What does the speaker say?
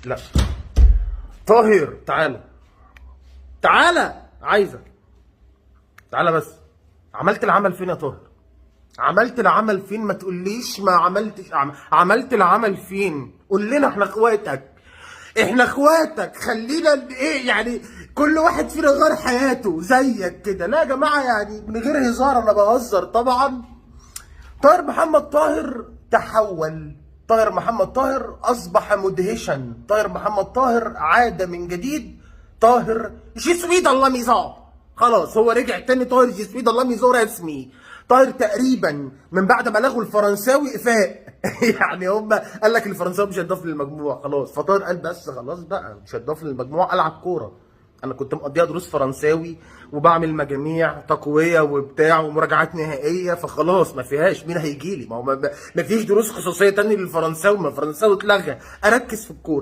لا طاهر تعالى، تعالى عايزك، تعالى بس. عملت العمل فين يا طاهر؟ عملت العمل فين؟ ما تقوليش ما عملتش. عملت العمل فين؟ قول لنا، احنا اخواتك، احنا اخواتك. خلينا ايه يعني، كل واحد فينا غير حياته زيك كده. لا يا جماعة، يعني من غير هزار، انا بهزر طبعا. طاهر محمد طاهر تحول، طاهر محمد طاهر اصبح مدهشا، طاهر محمد طاهر عاد من جديد. طاهر je suis dans la maison، خلاص هو رجع تاني. طاهر je suis dans la maison رسمي. طاهر تقريبا من بعد ما لغوا الفرنساوي فاق. يعني هم قال لك الفرنساوي مش هيتضاف للمجموع خلاص، فطاهر قال بس خلاص بقى مش هيتضاف للمجموع، العب كوره. انا كنت مقضيها دروس فرنساوي وبعمل مجاميع تقوية وبتاع ومراجعات نهائيه، فخلاص ما فيهاش مين هيجي لي، ما هو ما فيش دروس خصوصية تاني للفرنساوي، ما الفرنساوي اتلغى، اركز في الكوره.